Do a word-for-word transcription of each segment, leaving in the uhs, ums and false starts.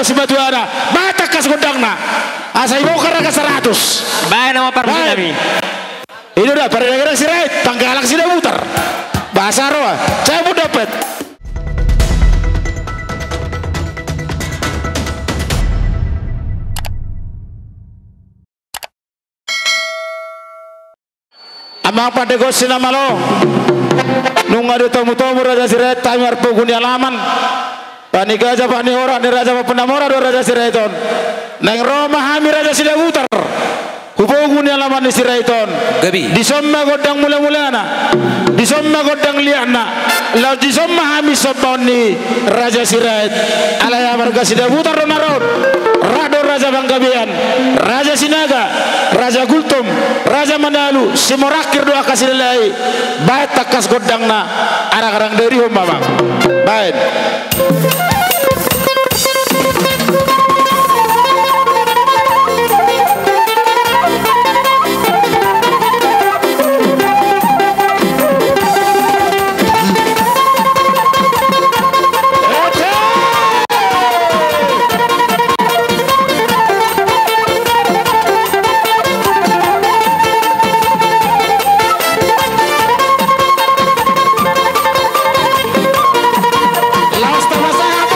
simatuana, baen tangkas gondangna. Asa ibongkar angka saratus. Baen nama parmusikami. I do da, pardagenan Sirait, panggalang Sidabutar. Bahasa roha, cabut dompet. Amang pandegosi na malo, nunga ditomutomu Raja Sirait hami marpogu ni alaman. Panigaja panihora ni Raja Pampunamora do Raja Sirait on. Naeng ro ma hami Raja Sidabutar hu pogu ni alaman ni Sirait on. Gabe. Dison ma gondang mulamulana, dison ma gondang liatna. Laos dison ma hami sombaon ni Raja Sirait. Alai marga Sidabutar do na ro on. Rap do Raja Panggabean, Raja Sinaga, Raja Gultom, Raja Manalu, Simorangkir do angka Silalahi. Baen tangkas gondangna. Arangarang, dirihon ma, Amang. Baen. Laos tamasahat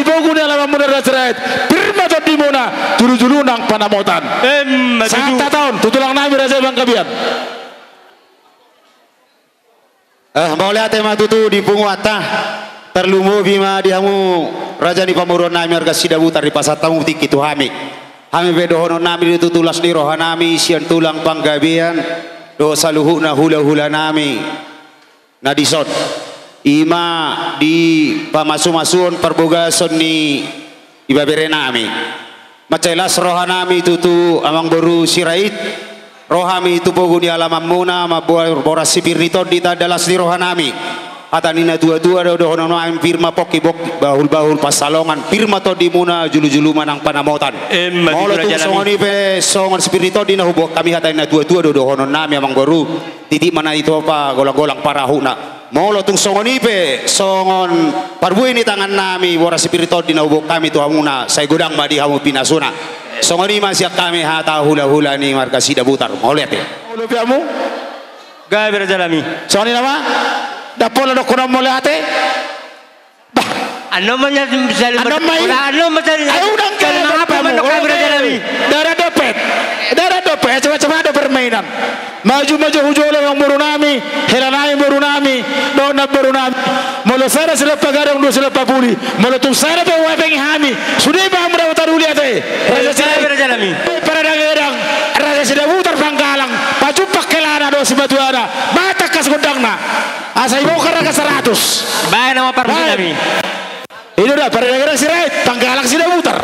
Pogu ni alamanmuna Raja Sirait, pir ma tondimuna, julu-julu nang panamotan. Emma tutu. Sahat hata on tu tulang nami Raja Panggabean. Eh, mauliate ma tutu di punguanta. Tarlumobi ma di hamu raja ni pamoruon nami marga Sidabutar, dipasahat hamu tingki tu hami. Hami pe dohonon nami do tutu las ni roha nami sian tulang Panggabean dohot saluhutna hula-hula nami na dison, i ma di pamasu-masuon parbagason ni ibebere nami. Mansai las roha nami tutu amangboru Sirait, ro hami tu pogu ni alamanmuna, mamboan boras sipir ni tondi tanda las ni roha nami. Hata ni na tua-tua do dohonon nami, pir ma pongki, bahul-bahul pansalongan, pir ma tondimuna, julu-julu ma nang panamotan. Emma tutu raja nami. Molo tung songon i pe songon sipir ni tondi na huboan hami, hata ni na tua-tua do dohonon nami amangboru. Titik ma na i topa, golang-golang parahutna. Molo tung songon i pe songon parbue ni tangan nami, boras sipir ni tondi na huboan hami tu hamuna, sai godang ma di hamu pinasuna. Songon i ma sian hami hata hula-hula ni marga Sidabutar. Mauliate. Molo pe hamu. Gabe raja nami. Songon i nama. Dapot na dohonon mauliate. Bah. Annon ma nya-, annon ma i. Annon ma nya-, annon ma nya-, ai udang ke, annon ma i, raja nami. Dara dopet. Dara dopet, cepat-cepat ada permainan. Maju-maju hujolo nang boru nami, hela nami boru nami, dohot nang boru nami. Molo sada silompa gadong, dua silompa puli. Molo tung sada pe uapengi hami, sude ma hamu dapot taruli ate. Raja Sirait. Raja nami. Paradangadang, Raja Sidabutar Panggalang, pajumpang helana dohot simatuana, ma tangkas gondangna. Asa ibongkar angka saratus. Baen nama parmusik nami. I do da, Paradangadang Sirait, Panggalang Sidabutar.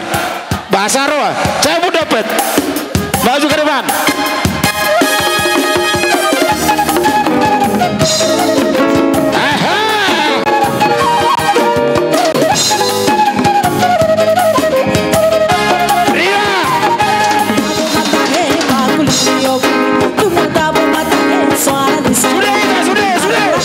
Bahasa roha, cabut dopet. Maju ke depan. Aha. Riba. Sude, sude, sude. Sude.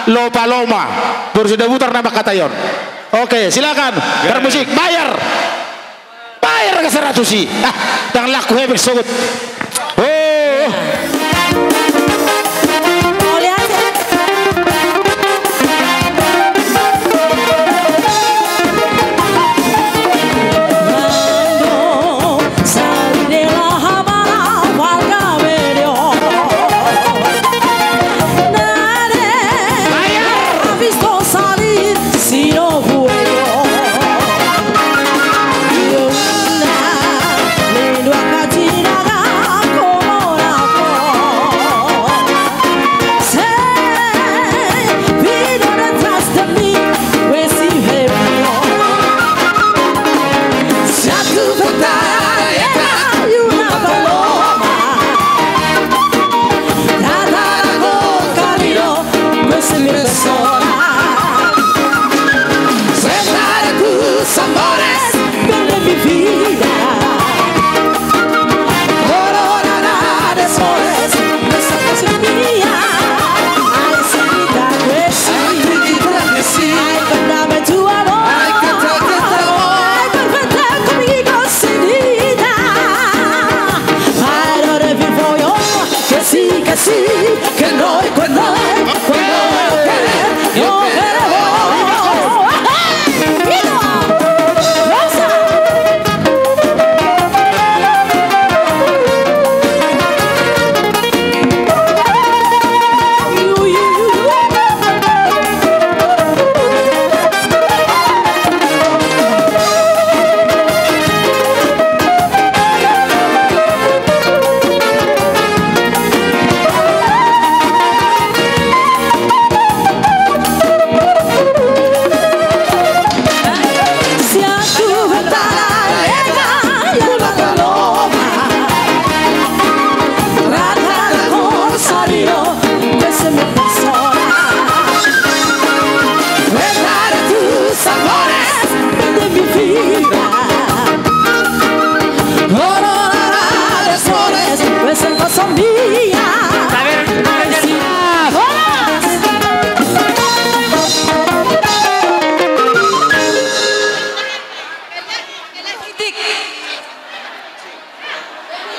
Lopaloma, Boru Sidabutar nama kata i on. Oke, silakan. Parmusik, bayar. Bayar ke seratus i. Ah, dang laku hepeng sogot. Oh.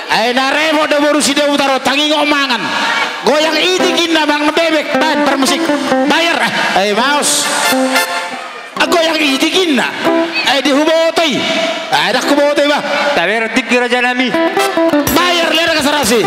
Ai na repot do Boru Sidabutar on, tangingot mangan. Goyang itik inna manang bebek, baen parmusik. Bayar, ah, ai maos. Ah, goyang itik inna. Ai di huboto i. Ai dang huboto i bah. Taber tingki raja nami. Bayar lera kasarasi.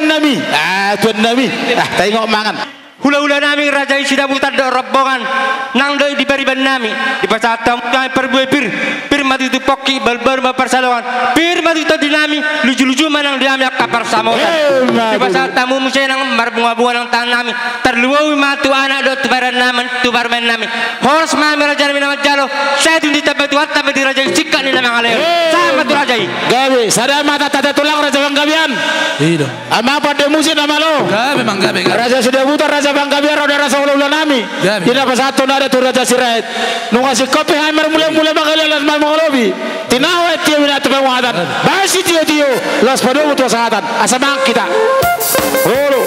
Nami, ah, tuan nami, ah, taingot mangan. Hulahula nami raja i Sidabutar dohot rombongan nang dohot di pariban nami, dipasahat hamu tu hami parbue pir, pir ma tutu pongki, balbaru ma parsalongan, pir ma tutu tondi nami, lujuluju ma nang di hami angka parsamotan. Eh, ma tutu. Dipasahat hamu muse nang marbungabunga nang tangan nami, tarlumobi ma tu anak dohot tu parumaen nami, tu parumaen nami. Horas ma hami raja nami na manjalo, sai dung ditamba Tuhanta ma di raja i singkat ni na mangalehon. Eh, sahat ma tu raja i. Gabe, sada ma hata tulang raja Panggabean. I do. Amang pande musik na malo. Gabe, Amang, gabe, gabe. Raja Sidabutar, raja Panggabean, raja hulahula nami. Gabe. Di na pasahathon adat tu raja Sirait. Nunga singkop pe hami marmulamula, mangaliat las ma mangalobi. Tinahu aek tio, minat tu panguhatan. Gabe. Bahen sitiotio, laos padomu tu hasahatan. Asa mangan hita. Olo.